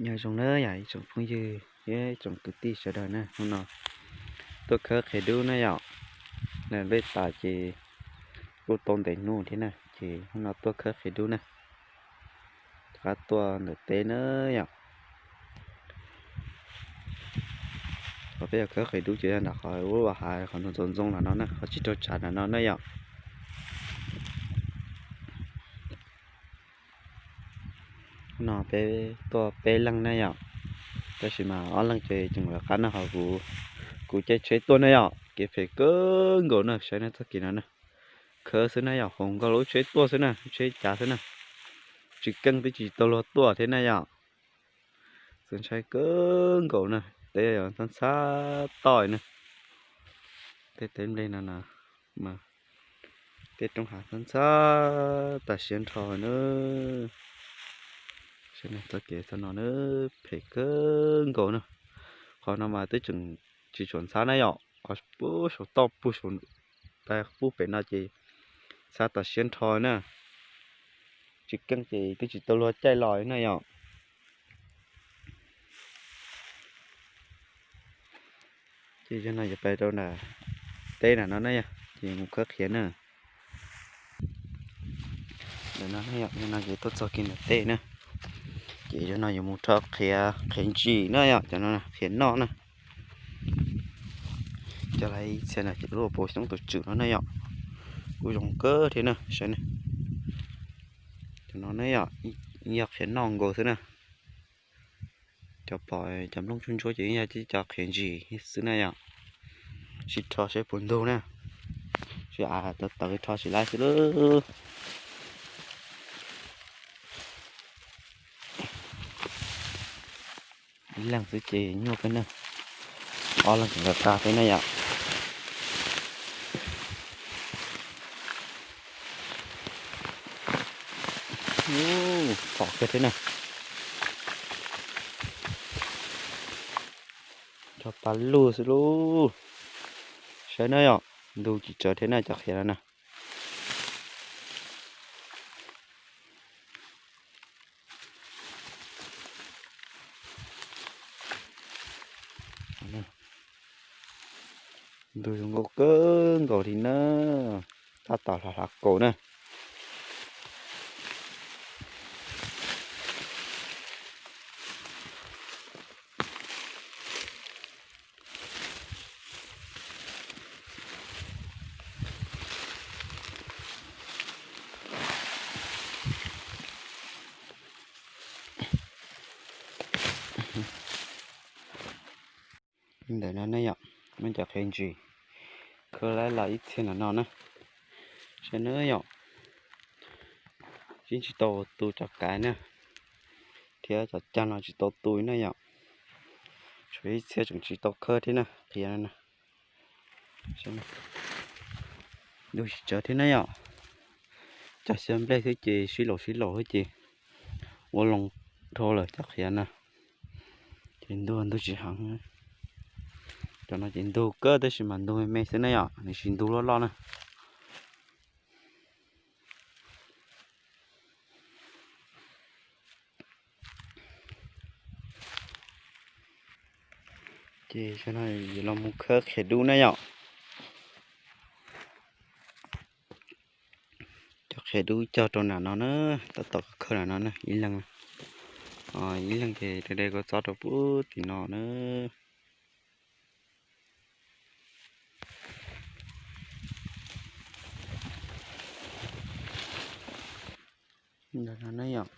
Nyob zoo na yom ib tsoom phooj ywg thiab ib tsoom kwv tij sawv daws na, hnub no tuaj khawb qhiav dub na yom. Npej tas ces kuj tau ntev hnub thiab na, ces hnub no tuaj khawb qhiav dub na. Rov qab tuaj ntawm teb na yom. Qhov peb yuav khawb qhiav dub ces yog nram qhov ub hav qhov ntxoov ntxoo los no na, qhov tsis raug tsav los no na yom. Hnub no peb tuaj peb leeg na yom, tab sis mas ob leeg ces tseem lawv qab na, ho kuv, kuv caij tsheb tuaj na yom, kev phem kawg nkaus na, saib na txoj kev no na. Khawb xwb na yom, hauv nkauj lub tsheb tuaj xwb na, tsheb cav xwb na. Tsis keej twb tsis tau luag tuaj thiab na yom. Txaus ntshai kawg nkaus na, teb ntxhab ntxhab toj na. Tej teb nplej no na, tej roob hav ntxhab ntxhab tas siab nrho na. Saib txoj kev txog no na, phem kawg nkaus na. Qhov no mas twb tseem tsis tshua ntxhab na yom, qhov pub saum toj pub saum, pub pem no ces ntxhab tas siab nrho na. Tsis keej ces twb tsis tau luag caij los na yom. Ces yog no yuav pais rau nram teb nram no na yom, ces mus khawb qhiav na. Ntawm no na yom, yog no ces tuaj txog kiag nram teb na, ces yog no yuav mus rho qhiav, qhiav ntsim na yom, cov no qhiav noj na. Coj lawm ib txhia no ces lub hauv paus xyoob tus tswm no na yom, kuj zoo kawg thiab na, saib na. Cov no na yom, yog qhiav noj nkaus xwb na. Cov pom cov nplooj ntsuab ntsuab ces yog cov qhiav ntsim xwb na yom. Sim rho seb puas ntug na, sim av tawv tawv rho sim laib xwb lauj. Ib leeg xwb ces nyuaj kawg na, ob leeg tseem nqa tau thiab na yom. Pom kawg thiab na. Rho pa lug xwb lauj. Saib na yom, ntug tsis tsawv thiab na cov qhiav no na. Ntug zoo nkauj kawg nkaus li na, tab tom hlav hlav kaus na. Ntawm no ne yom, muaj cov qhiav ntsis khawb laib los ib txhia no no na. Saib na yom, tsis tsis tau tu cov kav na, thiab cov cag no tsis tau tu na yom. Tshuav ib txhia tseem tsis tau khawb thiab na, qhiav no na. Ntug tsis tsawv thiab na yom. Cog xyaw nplej xwb ces sib laus sib laus xwb ces ua loo dhau lawm cov qhiav na. Ces ntug ntug tsis heev. Cov no ces ntug kawg tab sis mas ntug me me xwb na yom, nws tsis ntug loj loj na. Ces no yuav los mus khawb qhiav dub na yom. Cov qhiav dub cog rau nram no na, tab tom khawb nram no na, ib leeg, ib leeg ces de de kua txob rau puag tim no na. Ntawm no ne yom,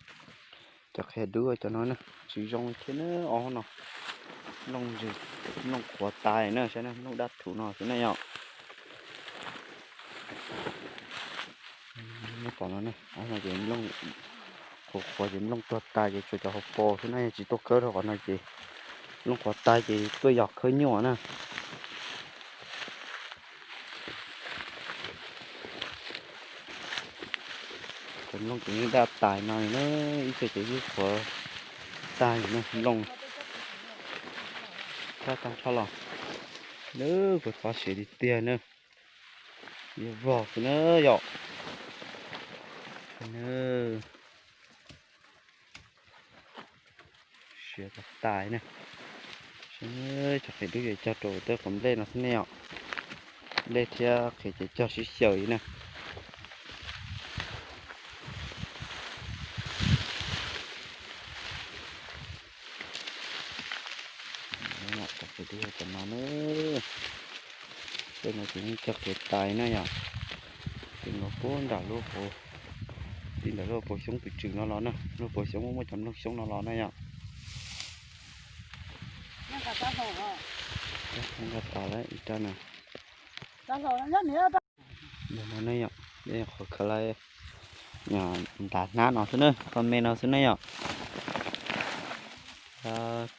cov qhiav dub cov no na, tsis zoo thiab na, ob no. Nplooj ntsws, nplooj qhuav tas na, saib na, nplooj dab thuv no xwb na yom. Nyob tom no na, ob no ces nplooj qhuav qhuav ces nplooj tuag tas ces tshuav cov hauv paus xwb na, yog tsis tuaj khawb rau qhov no ces nplooj qhuav tas ces tuaj yos khawb nyuaj na. Cov nplooj ces yeej daj tas no na, ib txhia ces yeej qhuav tag na, nplooj thaj tag nrho los. Lawv kuv txhob siav tiag tiag na, yuav vog xwb na yom. Saib na, Tsis tas na. Cov qhiav dub ces cog rau tej quav nplej no xwb ne yom. Nplej thiab qhiav ces cog sib xyaw li na. Cov qhiav dub yog cov no na. Tej no ces yeej cog qhiav tas na yom. Tej no puag nram lub hauv, tib ntawm lub hauv paus xyoob pes tsawg no los na, lub hauv paus xyoob muaj cov nplooj xyoob no los na yom. Nqa tas lawm ib rab na. Ntawm no ne yom, qhov khaws lawv ntav hnab no xwb na, qhov me no xwb na yom.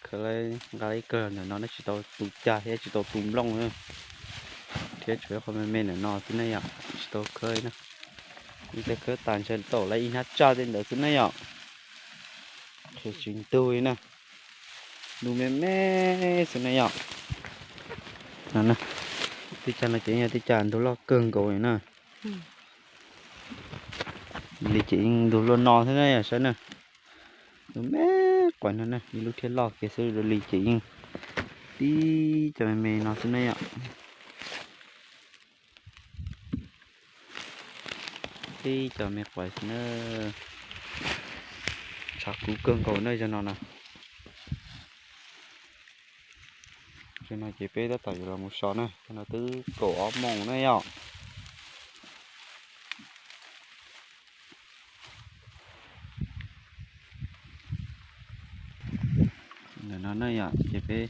Khaws lawv nqa ib kawg ntawm no ne, tsis tau tu cag thiab tsis tau tu nplooj na. Thiab tsuas yog qhov me me ntawm no xwb ne yom, tsis tau khawb na. Ib teg khawb tas ntshe tau lawv ib hnab tsaj tej ntawd xwb ne yom. Qhiav tsis ntug li na, ntug me me xwb ne yom. Tej cag no ces yog tej cag ntug loj kawg nkaus li na. Li ces yeej ntug luaj no xwb na yom, saib na. Ntug me quav no na, ib lub thiab loj kiag xwb, li ces yeej tib co me me no xwb na yom. Tib co me quav xwb na. Tshav kub kawg nkaus na zog no na. Zog no ces peb tab tom yuav los mus so na, zog no twb kaum ob moos na yom. Ntawm no na yom, ces peb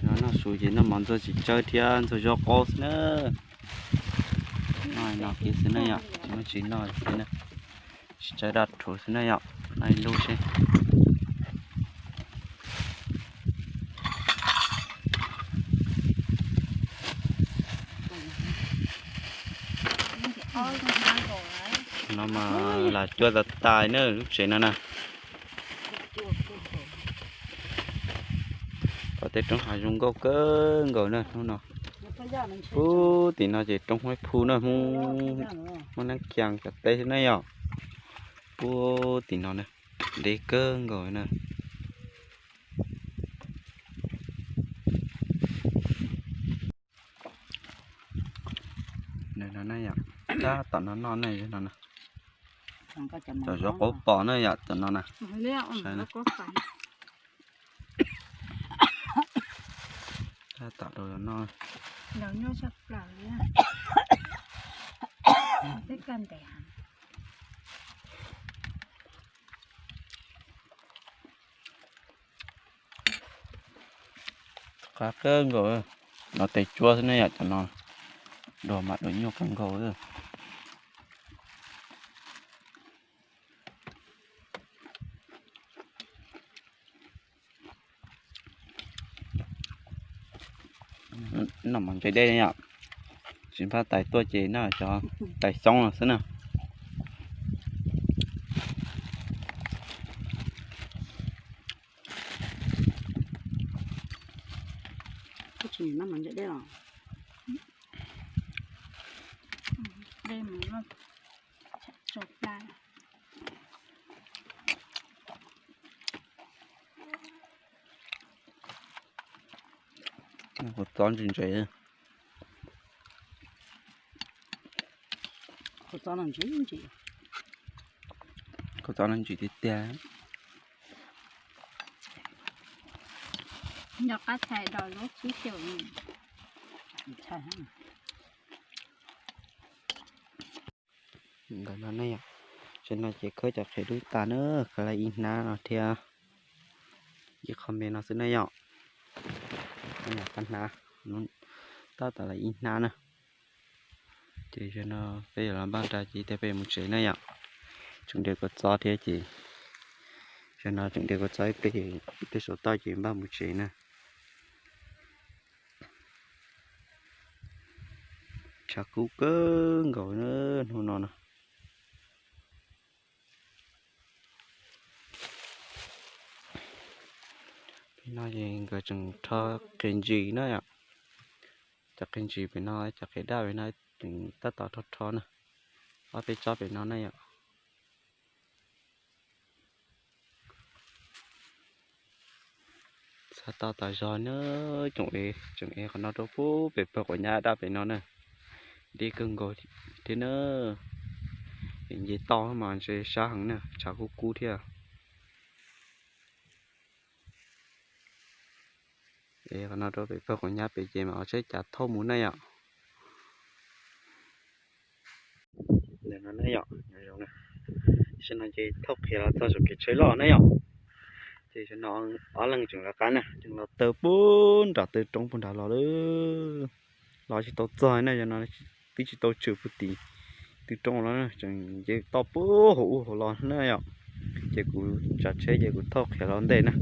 no noj su ces noj mov ntxuag txiv tsawb thiab ntxuag zaub qaub xwb na. Noj no kiag xwb na yom, tsis muaj tsis noj thiab na. Tsis tsawb daj rhuv xwb na yom, noj ib lub seb. No mas lam cua tas tas na lub tsev no na. Pom tej roob hav zoo nkauj kawg nkaus na hnub no. Puag tim no ces roob Huab Phu na, Hmoob Nab Kias cov teb xwb na yom. Puag tim no na, deb kawg nkaus na. Tab tom no noj ne, no cov zaub qaub pom na yom, tom no na. Tab tom rau no. Qab kawg nkaus, no tes tsuab xwb ne yom, cov no dua mas dua nyuaj kawg nkaus. Noj mov ntse dej yom, tsis npaj tais tuaj ces noj cov tais xyoob no xwb na. Kua txob ntse ntse. Kua txob no ntsim tiag tiag. Nco qab txhais dos lub xwb xyaum. Ntawm no ne yom, tam no ces khawb cov qhiav dub tas na, khawb lawv ib hnab no thiab ib qho me no xwb ne yom. Qab hnab, tab tom lawv ib hnab na. Ces zaum no peb yuav los npaj nra ces thiab peb mus tsev na yom. Tseem de kua txob thiab ces zaum no tseem de kua txob ib pliag, ib pliag saum toj ces npaj mus tsev na. Tshav kub kawg nkaus hnub no no. Pem no ces nkawd tseem rho qe ntsis na yom. Cov qe ntsis pem no, cov qe daj pem no tseem tab tom rho rho na. Ob peb tsob pem no na yom. Txog tau tom zos na, tsoom ev, tsoom ev qhov no rau pub pem pawg quav nyab dab pem no na. Deb kawg nkaus thiab na. Nce toj mas ntshe sab heev na, tshav kub kub thiab. Es qhov no rau pem pawg quav nyab pem ces mas ua tsheb cav thauj mus na yom. Ntawm no ne yom, zoo na. Tam sim no ces thauj qhiav los txog saum kev tsheb loj na yom. Ces tam sim no ob leeg tseem lawv qab na, tseem los taw pub nram taw roob puag nrad los lawm. Los tsis tau txog na, tam sim no twb tsis tau tshwm puag tim tw roob los na, tseem nce toj pub hauv ub hauv los na yom. Ces kuv tsav tsheb ces kuv thauj qhiav los ntej na.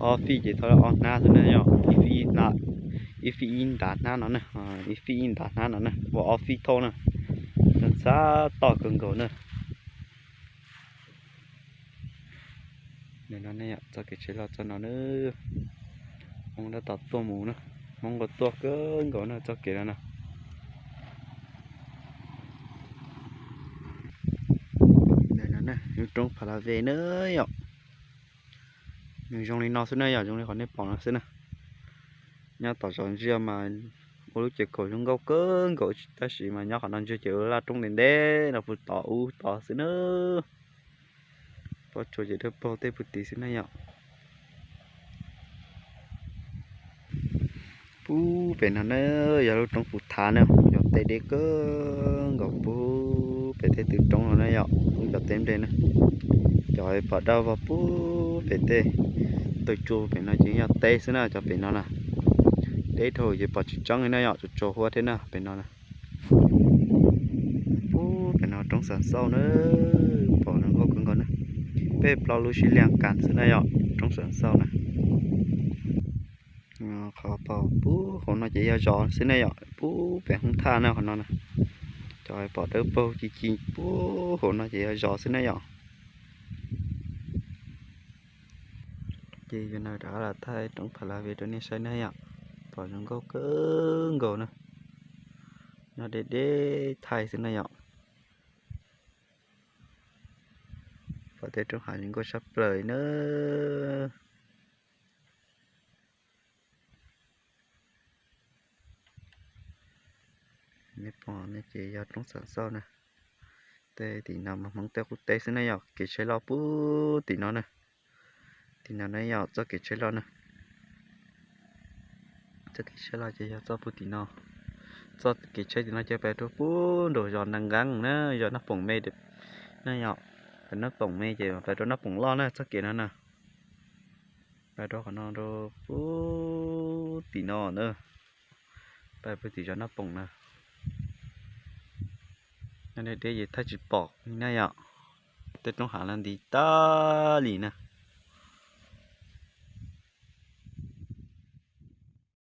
Ob fij ces thauj ob hnab xwb na yom, ib fij ib ntav hnab no na, ib fij ib ntav hnab no na, ua ob fij thauj na. Ntxhab toj kawg nkaus na. Nim no ne yom, txoj kev tsheb los txog no na, Hmoob tab tom tuaj mus na, Hmoob nqa tuaj kawg nkaus na txoj kev no na. Ntawm no ne, lub roob Pha La Ve na yom. Nws zoo li no xwb na yom, zoo li qhov nej pom no xwb na. Nyob tom zos ntsia mas ua lub ces kaum zoo nkauj kawg nkaus, tab sis mas nyob qhov no ntsia ces ua laj roob ntev ntev no puag tom ub tod xwb na. Pob tsuas ces dawb paug tej puag tid xwb na yom. Pub pem no na yog lub roob puv thav na, cov teb deb kawg nkaus pub pem tej tw roob no na yom, pub cov teb nplej na. Cov pom dawb vog pub pem tej tawg tsua pem no ces yog teb xwb na, cov pem no na. Deb dhau ces pom tsis tseeb li na yom, tsuas tsuas huab thiab na pem no na. Pub pem no roob Xam Xauj na, pom zoo nkauj kawg nkaus na. Peb plaub lub sib lias kas xwb na yom, roob Xam Xauj na. Qhov pom pub hauv no ces yog zos xwb na yom, pub pem hoob thaj na qhov no na. Cov pom dawb paug ci ci pub hauv no ces yog zos xwb na yom. Ces yog no rov qab los thaij roob Pha La Ve rau nej saib na yom. Pom zoo nkauj kawg nkaus na. Nyob deb deb thaij xwb na yom. Pom tej roob hav zoo nkauj sab plaws na. Nej pom no ces yog roob Xam Xauj na. Tej tim no mas Hmoob tej qub teb xwb na yom, kev tsheb loj pub tim no na. Tim no na yom, txoj kev tsheb loj na. Txoj kev tsheb loj ces yog txoj puag tim no. Txoj kev tsheb tim no ces pais rau pub nraum zos Naj Nqeeb na, zos Naj Poom me na yom. Pais Naj Poom me ces pais rau Naj Poom loj na, txoj kev no na. Pais rau qhov no rau pub tim no na. Pais puag tim zos Naj Poom na. Nyob deb deb ces thaij tsis pom li na yom. Tej roob hav los nti tag li na.